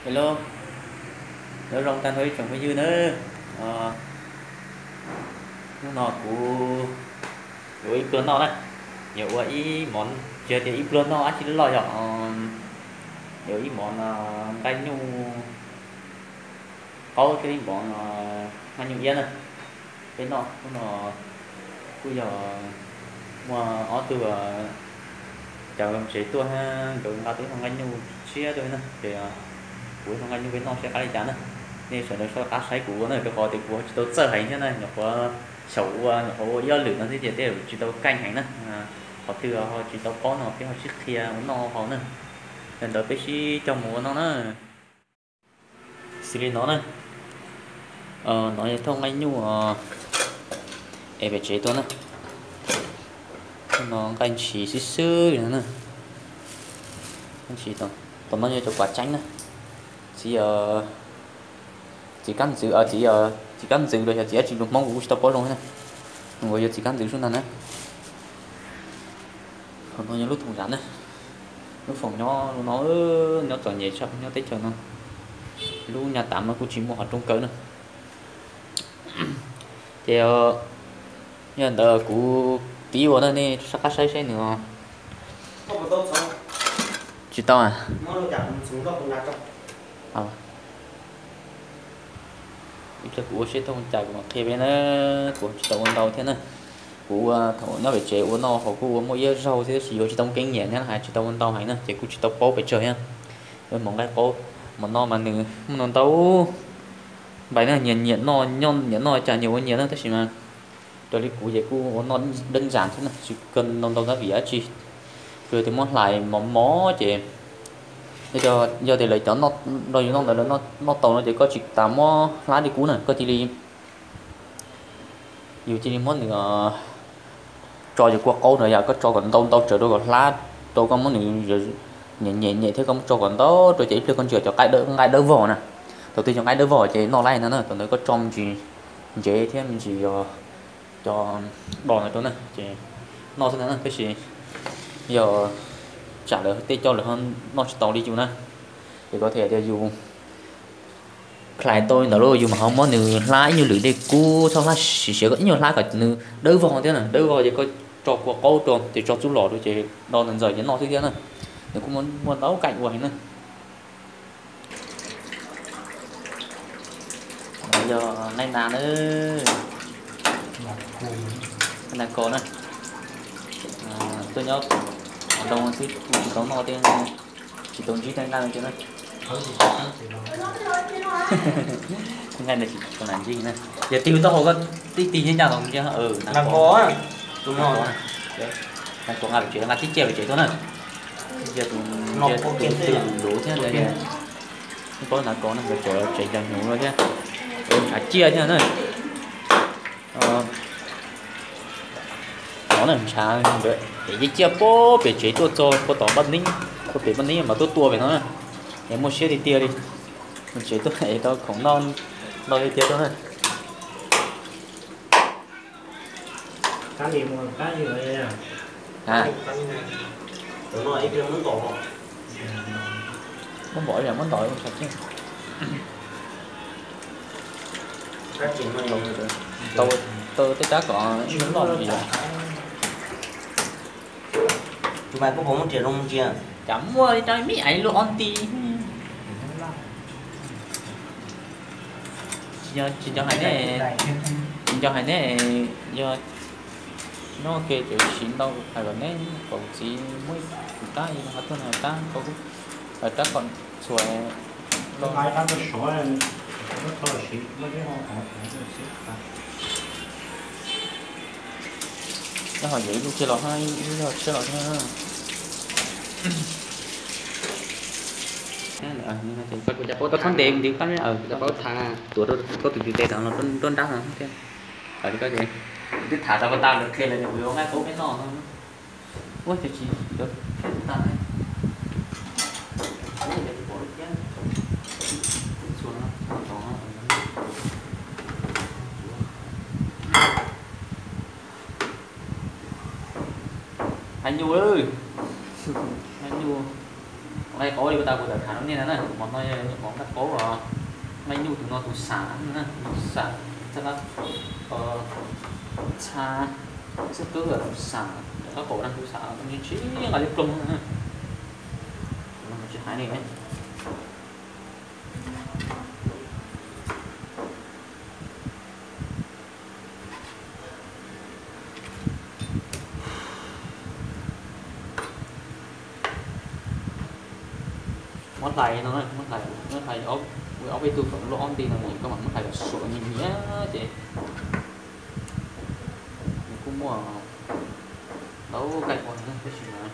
Hello, nyob zoo tag nrho ib tsoom phooj ywg nawb. Hnub no kuv yuav ua ib pluag noj na, yuav ua ib mov, tsis hais tias ib pluag noj dab tsi loj yog, yuav ua ib mov nqaij nyuj qaub thiab ib mov nqaij nyuj iab na. Peb noj hnub no kuj yog muaj ob tug cov tsev tuaj, nkawd nqa tau ib thau nqaij nyuj tshiab tuaj na, ces kuv ib thau nqaij nyuj peb noj seb qab li cas na. Nej sawv daws soj qab saib kuv ua na, rau qhov tias kuv tsis tau txawj heev thiab na, nyuam qhuav xyaum ua, nyuam qhuav ua ib ob lwm no thiab ces tej tsis tau keej heev na. Qhov twg ho tsis tau paub no peb ho sib qhia ua noj hauv na. Yog ntawd peb sib coj mus ua noj na. Xws li no na, no yog thauj nqaij nyuj es pem tsev tuaj na. No nqaij ntshis xwb xwb no na. Tom no yog cov kuav tseeb na. Txiv, txiv kab ntxwv, txiv, txiv kab ntxwv los yog txiv dab tsi lus Hmoob kuv kuj tsis tau paub zoo na. Nws yuav txiv kab ntxwv sub ntag na. Qhov no yog lub thoom zam na. Lub foom nyob no, nyob txom nyem tshaj nyob teb chaws no. Lub nyaj tav no kuj tsis muaj qhov rooj kaw na. Ces yog ntawd kuv pib ua na, nej soj qab saib saib nws. Tsis tau. Ib pliag kuv ua seb tau cas kuv mam qhia peb na. Kuv tsis tau ua ntau thiab na. Kuv ua thaum nyob pem tsev ua noj hauv kuj ua muaj iab zaug thiab tab sis yuav tsis tau keeb nyiam thiab hais tsis tau ua ntau heev na ces kuj tsis tau paub pes tsawg thiab. Mov nqaij qaub, mov no mas nws muaj ntau ntau npaim na, nyias nyiam noj, nyiam noj cas nyias ua nyias na tab sis mas raws li kuv ces kuj ua noj deej zam thiab na tsis kawg ntau ntau tab vim dab tsi. Kuv yog tias muab hlais mos mos ces yog tias lawv cov noj, yus noj ntawd lawv noj tau no ces koj tsis tas muab hlab li kuv na, koj cia li, yus cia li muab nws tso cov kua qaub ntawd yom, koj tso kom ntau ntau tsawv rau kom hlab rau, koj muab nws nyem nyem nyem thiab koj muab tso kom ntau rau ces ib pliag koj ntsia cov nqaij dawb vog na. Thaum twg cov nqaij dawb vog ces noj laij no na, thaum ntawd koj tso me ntsis ntsev thiab me ntsis yog cov dos ntawd rau na ces noj xwb ntag na, tab sis yog tsam lawv tej coj lawv ho noj tsis tau li yus na, ces koj thiaj tias yus hlais tau ntawd lauj yus mam ho muab nws hlab ib nyuag lwm dej kub, txhob hlab siav siav, ib nyuag hlab kom nws dawb vog thiab na, dawb vog ces koj tso kua qaub rau ces tso txuj lom rau ces do ntxaws ntxaws ces noj xwb thiab na. Nws kuj muaj ntau keej ua heev na. Yog nqaij nas na, nqaij nas kos na, tuaj nyob qhov ntoo xwb kuj tsis tau noj thiab, tsis tau ntsib tej nqaij no thiab na. Nqaij no tsis tau nas ntsib na. Yog tig taub hau koj tib tig nyob ncaj los ntsia, nas kos, nas kos nqa pem tsev, nqa tib cia pem tsev tuaj na. Tus twg luv thiab ntawd, paub nas kos no, tsev cov hnyuv no thiab, ntshav ciaj thiab na. No na ntshav, es ciaj ciaj puag pem tsev tuaj txog puag tom Paj Neeb, puag pem Paj Neeb mas tuaj tua pem no na. Es muaj siab tiag tiag li, mus tsev tuaj es tau khoom noj ntau tiag tiag tuaj na. Muab npom ib yam muab ntaus ua ntshav ciaj. Tau tej kab kom ib hnub noj mus li. Cas muaj li rau me aiv luag ob nti. Tsis nco hais ne, tsis nco hais ne, yog nyob ke ces siv ntau hais kom neb kom txiv muab ib tus rab, ib qhov tuaj no rab, rab kom txhua. Nyob ho yuav ib lub kiag los, ib lub tshiab los thiab. Koj txhob ntes ntiv qab, koj paub thav tuav rau koj tus tes no rau nrab no thiab. Twb tham tau ko taw lawv qhia lawv tias kuv yuav nqaij qaub peb noj no. Ua cas tsis yuav tag ne. Hais nyuj, hais nyuj, ua Nqaij qaub li puag ta kuv tawm tham rau nej na, tus mov no yog ib qho nqaij qaub os, nqaij nyuj tus no tus xam na, tus xam txhab, txhab xib tub tus xam, nqaij qaub na tus xam ntshe nqaij liab ploog na. Tus no tsis hais li. Muab hlais no, muab hlais, muab hlais ob peb tug kom luaj ob nti no, koj mam muab hlais kom suav nyias nyias ces nws kuj muaj ntau nqaij ua tab sis mas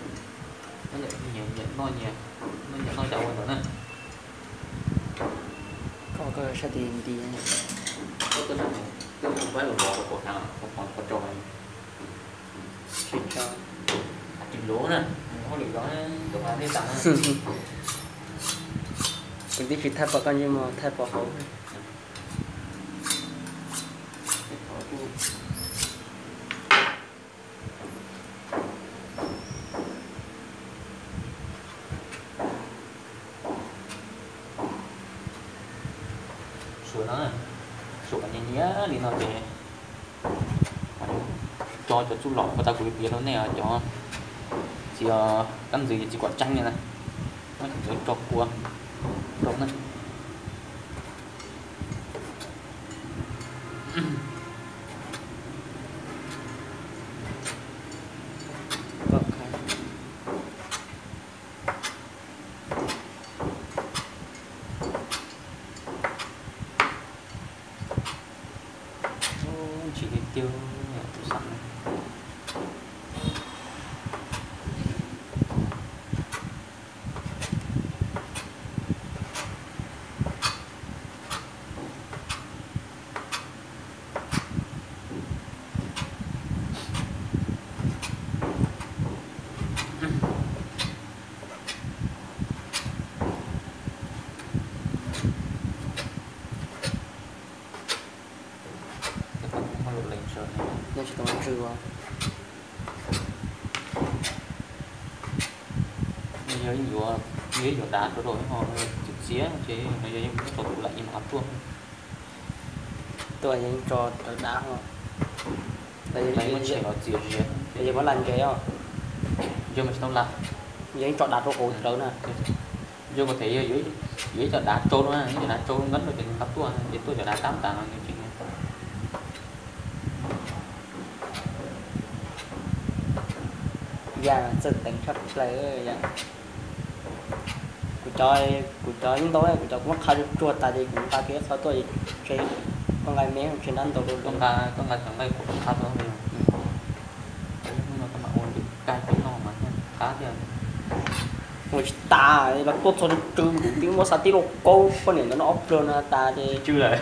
nyias nyiam noj, nyias noj cas ua ntawd na. Koj sab tis nti. Koj tuaj sab, tuaj sab pab los los rau kaum xya, kaum rau. Tsis tso. Tsis luv na, hauj lwm los tus qab nej tas na. Kuv twb tsis thaij pom koj ntsej muag, thaij pom hauv. Suav no, suav nyias nyias li no ces tso cov txuj lom puag ta kuv piav rau nej, cov txiv kab ntxwv txiv kuam tseeb li na, muab cov ntxuav tso kua rau na. Ntsis tiag tiag, kuv xav. Yog tsis tau tsw ua. Yog yuav, yog yuav dav rau rau ho txiav txiav ces no yog yeej muab tso kuv lam yeej mam tuaj. Tuaj yeej tso dav ho. Muab tshem los txias zias. Yog muab lam ntses os. Yog mas tsis tau lam. Yeej tso dav rau hauv rawv na. Yog kuv them yuav ib co dav tsau na, ib co dav tsau nqeeb rau ces nws nqa tuaj ces tuaj cov dav tab tas no nws tseem. Yam txawj teev tshaj plaws yam. Kuv cov, kuv cov yeej ntau, kuv cov kuv muab qha tsuag tsuag tas ces kuv nqa kiag qhov tuaj ces koj nqa me ntshe ntab ntau rau. Koj nqa, koj nqa cov nqaij qhuav qab tuaj. Hnub no koj mam ua kab peb no mas qab thiab. Ua tsis tas los tuaj txog tsw, kuv twb muab xav tib lauj kaub poj niam ntawd noj ob pliag no tas ces tsw lawm.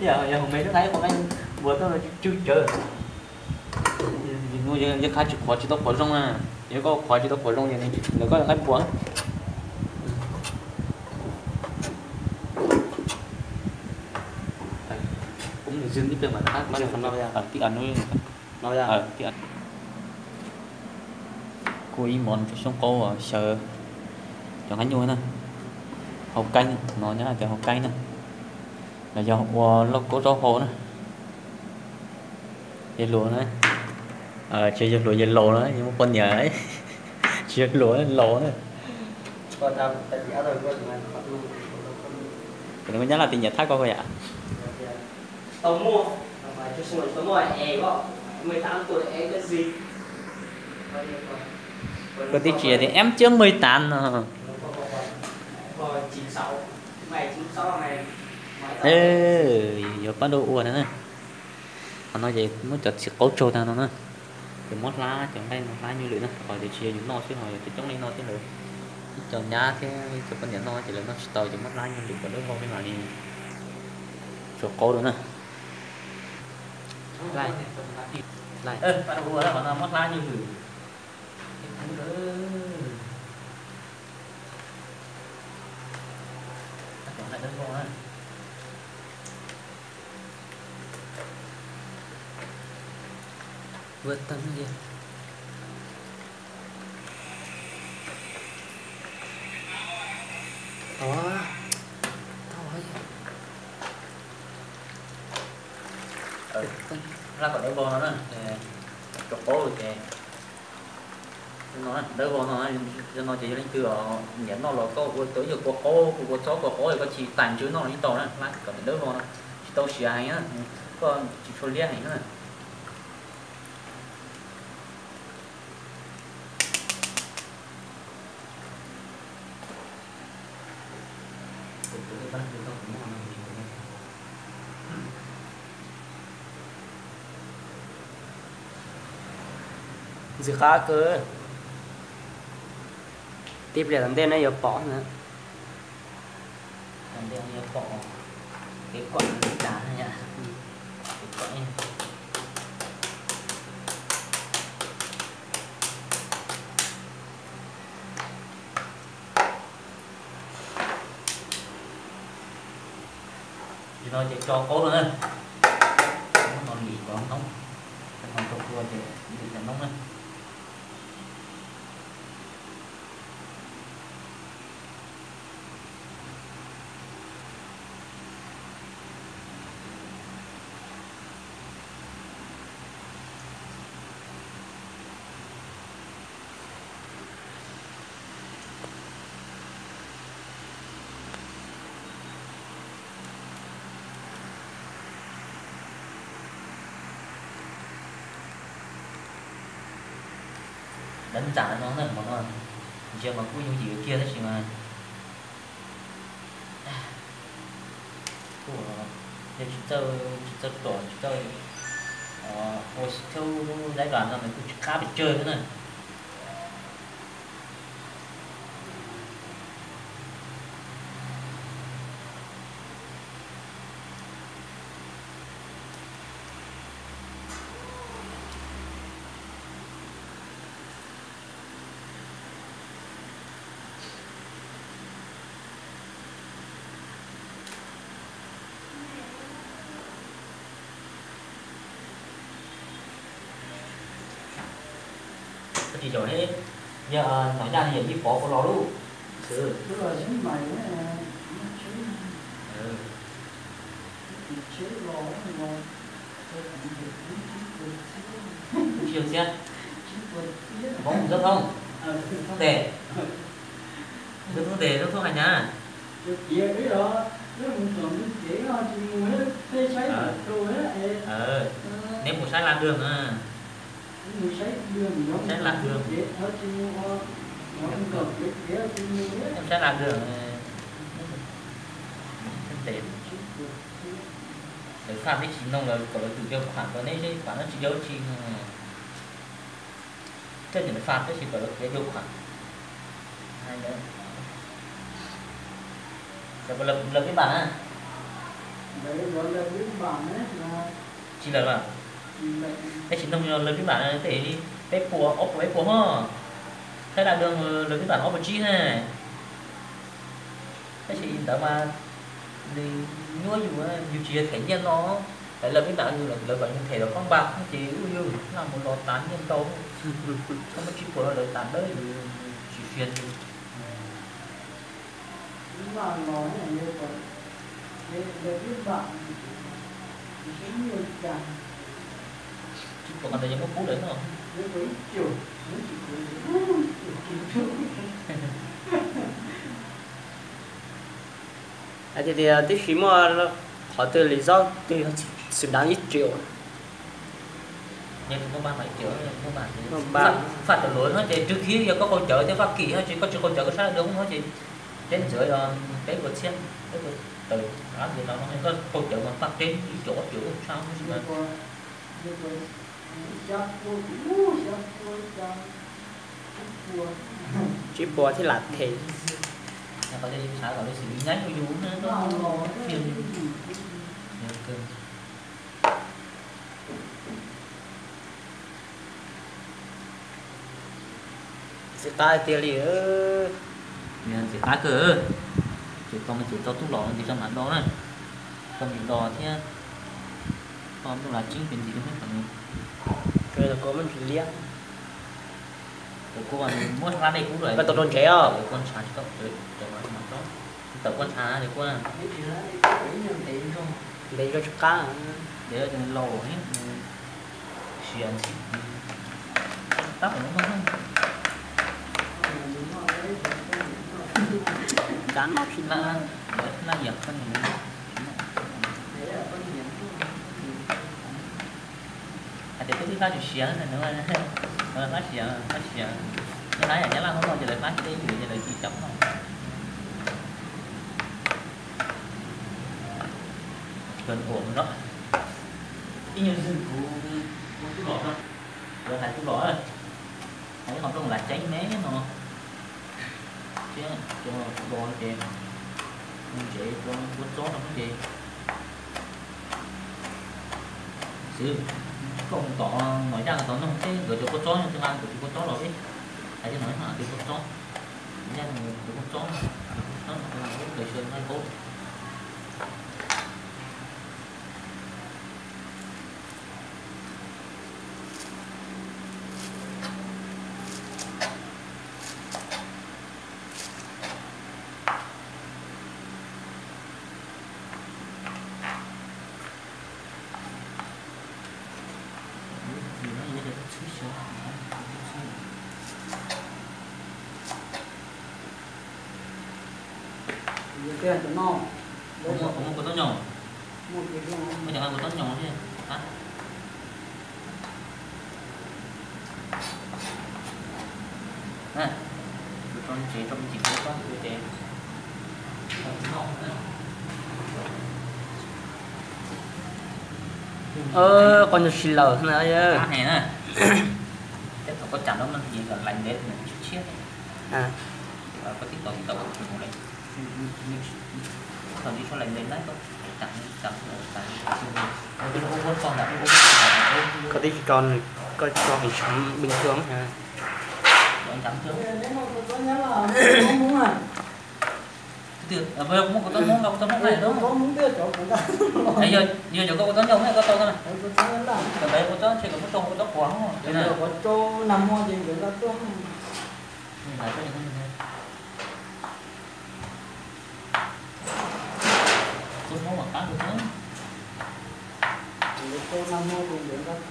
Yog hauv me lub nqaij qhuav nqaij npua tuaj tsw tsawv. Yog qhab tsis qhuav tsis tau qhuav zoo na, yog koj qhuav tsis tau qhuav zoo ces ntawm koj nqaij npua. Kuv mus zwm ib pliag mas qab tib no. Kuv ib mov xyoob qaub xyaw cov nqaij nyuj na, hau kaib no nyob tias hau kaib na, los yog ua lauj kaub zaub hau na. Yawg hluas na, tsis yawg hluas, yawg laus na, yawg muaj poj niam, tsis yawg hluas, laus na. Ces nws nyab laj tias nyiam thab koj koj yam. Koj twb tsis tias em cwb mej tas no. Yuav pab dua ua na. Qhov no ces muab cov txiv qaub tsaug tag no na, ces muab hlab cov nqaij no hlab nyuj lwm na, qhov tias tsis yog yus noj xwb ho yog coob coob li no thiab lawm. Ib co nyab thiab ib co poj niam noj ces lawv noj tsis tau ces muab hlab nyuj lwm kom dawb vog li mam li tsuav qaub rau na. Laij, laij. Qhov no muab hlab nyuj lwm. Vượt tấm liệt. Tau, tau. Laj kom dawb vog no na, rau qaub ces no, dawb vog no, yog no ces yog leej twg niam noj los koj ua tau ib co kua qaub, kua kua txob kua qaub koj tsis tas ntsws noj los yeej tau na, laj kom dawb vog no, tsis tau siav heev na, koj tsis tshua liab heev na. Ntxim qab kawg. Tib pliag tom ntej no yuav pom na. Tom ntej yuav pom kev kom li cas na. Li no ces tso qaub lawm na. Muab no lim cov noob, cov no rau kua ces lim cov noob na. Dab ntxam no na, ntsia mas kuj yooj yim kiag tab sis mas kuj, yog tsis txawj, tsis txawj ruam, tsis txawj ua thiab lub laib vas no nws kuj tsis qab pes tsawg thiab na. Koj tsis yaum thiab, yog hnov yaj no yawm yij pov kuv los lauj. Kuv tsis yog txiab, pov mus txob thoob, thoob tes, txob thoob tes, txob thoob hais nyab. Neb mus saib laj dwg na. Saib laj dwg. Neb mus saib laj dwg. Lawv faj neb tsis noog lawv kom lawv twm yau khuam rau neb seb khuam no tsis yau tsi. Coj nyiam lawv faj tab sis kom lawv kom yau khuam. Lawv pib npam na. Tsis lawm los? Neb tsis noog lawv pib npam tej peb puas ob puas peb puas ho. Saib laj dwg lawv pib npam ob puas tsib na. Tab sis li ntawd mas nws nyuaj yus, yus tsis yog them nyiaj no, lawv pib npam yus lawv kom yus them los koj npam ces wb yus laj mus los tas nyiaj ntau. Koj muab tsib puas rau lawv tas dawb yus tsis fiav yus. Tsis pom qhov ntawd yog muab pub lawm no. Hais tias tib si muaj qhov twg li zob twg xwm dav ib tsev. Faj cov luav no ces rwg khib yog koj qaug cawv thiab faj kim no ces koj tsis qaug cawv koj saib dua no ces peb ntxuav peb puas txhiab, peb puas tawm, koj qaug cawv mas faj peb ib tsev ob tsev ub tshaj ub sis mas. Tsib puas thiab lam them. Ntxim qab tiag li. Ntxim qab kawg. Ces tau me ces tau tub los ces tso mam do na. Tau me do thiab. Tau me las tsib ces ntxim zoo thiab. Kuv muab ntsis liab. Kuv muab hlab dej kub lawm. Koj tau rau ntsev os. Koj ntshav tsis tau, tau mas tau. Tawm kua nthav li kua. Ntev zog tsis qab. Ntev zog ces laus thiab. Siav ntxim. Tab tom no. Cav noj tsis laj, laj yam koj niam. Hais tias peb twb hlab tsis siav, hlab siav, hlab siav. Lawv hlab yam nyab laj no ces lawv hlab tsis deb yus ces lawv tsis cov no. Ib nyuag xwb kuv ua tub los no, lawv hais tub los, hais ib qho nplooj lav ceeb me no. Thiab cov kuv los ces mus ntsev cov kua txob no ces xwb, koj mus tom Nom Yaj tod nug seb nkawd cov kua txob no, tsis nqa nkawd cov kua txob los peb hais tias Nom Yaj cov kua txob, Nom Yaj cov kua txob, nkawd sawv nqa paub. Muaj kua txob nyoos, muaj cov nqa kua txob nyoos thiab. Kuv tso ntsev tso me ntsis kua txob kuv ces qos nyuag si lawm na. Ab, ne na, tej thaum koj cam lub no ces kom lais ntev tshiab tshiab, koj tib tau tsis tau tsis mus li. Thaum tsis tshua lais ntev na koj cam cam, koj tib tsis tau nws, koj tso ntshav bình thường na. Muaj kua txob Hmoob, nqa kua txob Hmoob na. Yog cov koj kua txob nyoos ne koj tau na. Kua txob ntshe koj muab tso kua txob quav.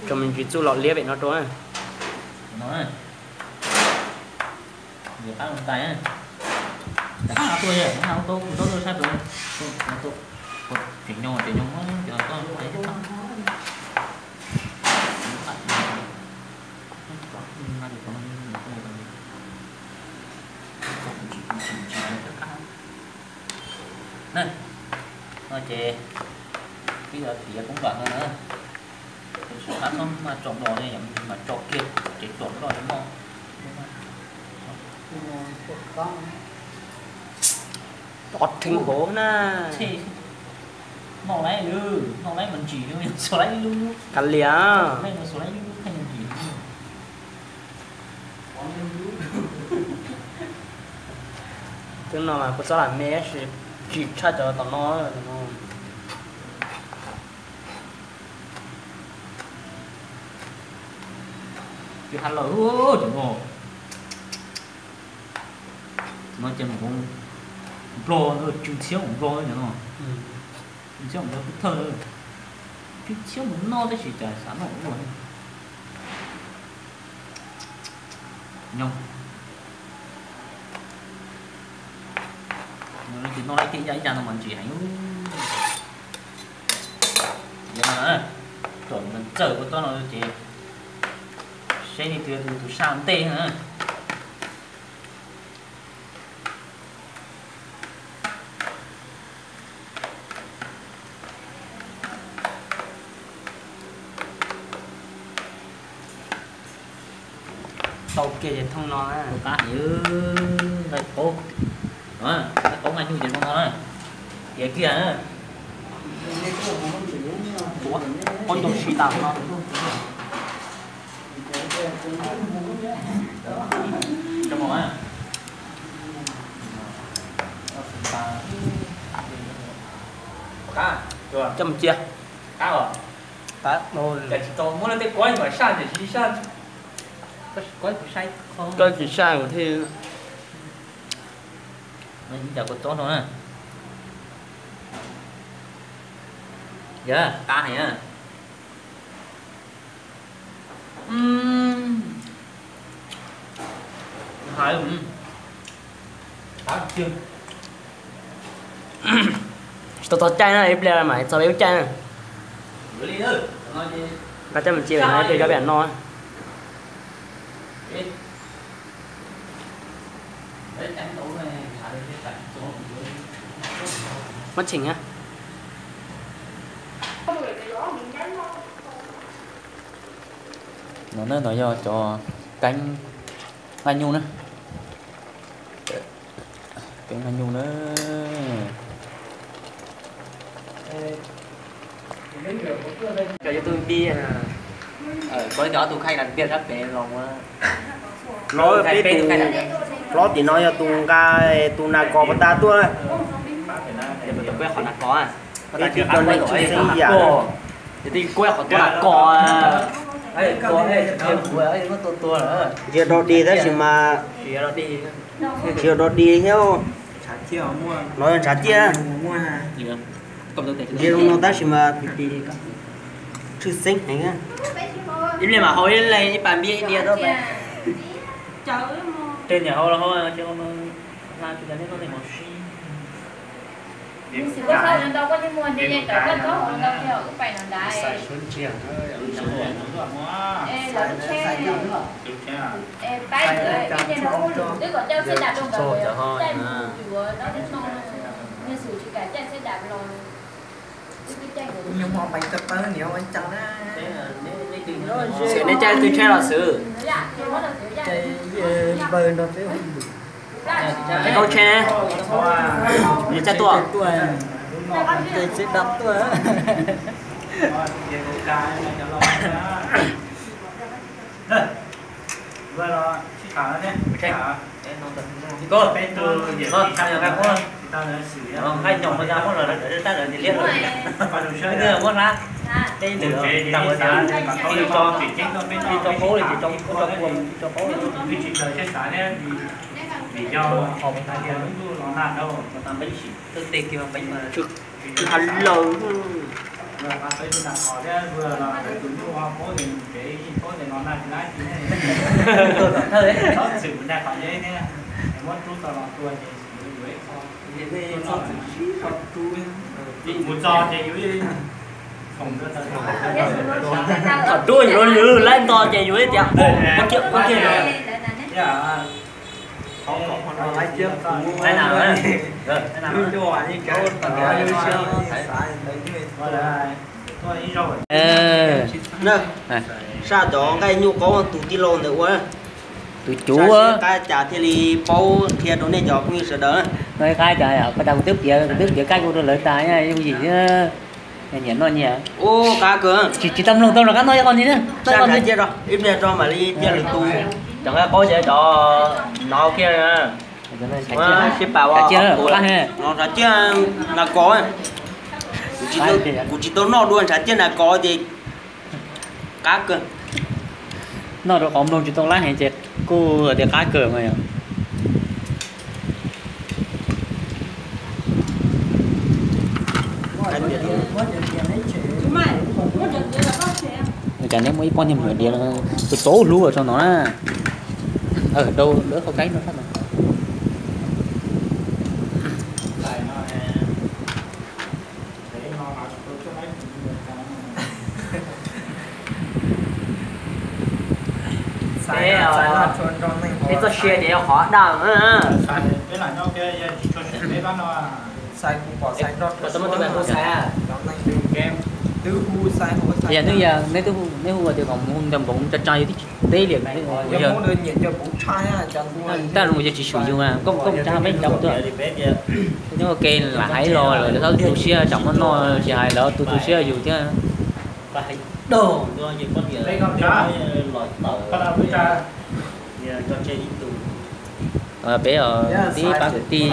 Tso me ntsis txuj lom liab pem no rau. Qab loo tais, qab tuaj, qab tuaj kuv txob tuaj sab rau, tseem nyoos tseem nyoos, cov koj na. No ces twb yog tiav koob vam no na. Tus sab no mas tso dos ne, yog mas tso kiag ces tso dos noj. Os, theej hauv na. Noj lawm, noj lawm mas ntsim, xuas lawm ib lub, kav liam, xuas lawm ib lub theej ntsim. Twb no mas kuv txob lam me tab sis tsim tshaj cov tom no. Tsis ha lawm cov no. No ces mus Nplog, tsw txhiab mus Nplog cov no. Tsw txhiab mus Nplog pub thawj, tsw txhiab mus noj tab sis cas xav noj ua luaj. Nyob no ces noj ib ce ib yav ib yav no mas ntsim heev. Yog no na, tsom txawj kua txob no ces seb leej twg tus sab ntej na. Tau kiag ces thooj no na. Qab heev, nqaij qaub, nqaij qaub nqaij nyuj ces zoo no na. Tiav kiag na. Qaub ntaus si tas no. Coj mus cia. Koj tsis sai kuv thiaj. Ib cov kua txob no na. Yog qab heev. Tsis tau txog caij na, ib pliag mam txog peb lub caij na. Nqa coj mus cia no ib pliag cov peb no. Muab cheem na. No na, no yog cov keeb nqaij nyuj na. Keeb nqaij nyuj na. Cov yog tus npias, koj cov tus kheej las npias sab pem los ua. No peb tus hlob tim no yog tus nqa tus nas kos pas tas tuaj. Peb cov no tsis xeeb ib yam. Ntsia do dig tab sis mas tsis yog do dig thiab. No yog ntshav ciaj. Ntsia zoo no tab sis mas tshwj xeeb heev. Ib pliag mam hau ib leeg ib pas npias ib diav tuaj. Tej niam hau los hau, hla tsis tas nej noj tej mov sib. Xwm nej caij twg tsheb los xwm? Npawg nrog peb. Koj tsheb, nws caij tuaj. Nqaij nyom mus ntag, muab los lawv tab lawv tias liab lawm. Muab hlab, tej ntawd tag ua tias tsis tso qub li, tsis tso qub, tsis tso qub. Tsis hav lawm. Thaum rub yuav lwv laib nto ces yus tias, ua kiag, ua kiag. Saj cov nqaij nyuj qaub tus tij laug ntawd ua, tus cuv qab cas thiaj li paub qhia rau nej cov phooj ywg sawv daws. No qab cas, qab cas kuv twb piav, kuv twb piav kaj kuv rau lawv tas, yooj yim thiab. Nyiam noj nyiam. Ub, qab kawg. Tsis, tsis tau mloog tau los qab no ib qho ntxiv na. Ib pliag tso mam li cia lwm tus. Cov nqaij qaub ces cov no kiag na. Sib pam ua qab no, sab ciaj nas kos. Kuv tsis tau noj dua ntshav ciaj nas kos ces qab kawg. Noj rau qhov mloog tsis tau lab heev ces kuj tias qab kawg mas yog. Cas neb muaj ib pob niag me nyuam diav, tus txaus hlub tso no na. Dau lawv qhov kaib no sab no. Peb txoj sia ces yog qhov daj. Yog neb, neb hu tias kom mus ntaus npaum tsa tsa yus twb tsis teb li. Taj zoo yog tsis swm yus, koj, koj tsa peb cov tuaj. Nyob ua ke lam hais los lawv txhob tu siab, tsam muab noj tsis hais lawv tu tu siab yus thiab. Peb tib pab kwv tij,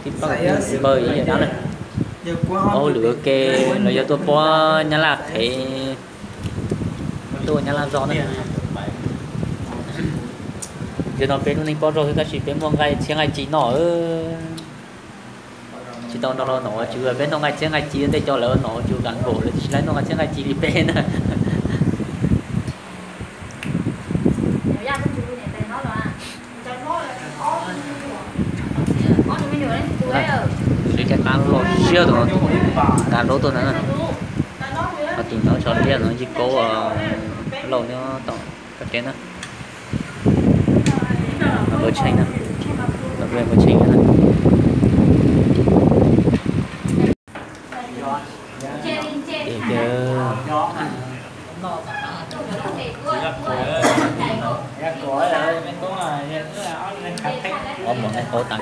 tib pab kwv tij npawg ib yam dab na. Ua hauj lwm ua ke, lawv yog tuaj puab Nyab Laj qhev, tuaj Nyab Laj zog na. Ntawm no peb lub neej pob zog xwb tab sis peb muaj nqaij txhiab nqaij ci noj. Tsis tau nrog los nom tswv, peb noj nqaij txhiab nqaij ci ntej cov lawv nom tswv kav nkaus, lawv tsis laib noj nqaij txhiab nqaij ci li peb na. Lawv caj qab loj siab tus no, nkag nraud tuaj ntag na. Ho tus ntawd tsho liab no yij kaub lauj nyob tom kab ke na. Npawg Tsheej na, npawg Tsheej na. Ces ob mov nej qaub tag,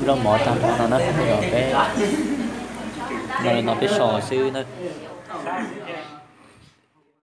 zaub mov tag nrho no na, peb no li no peb so xwb na.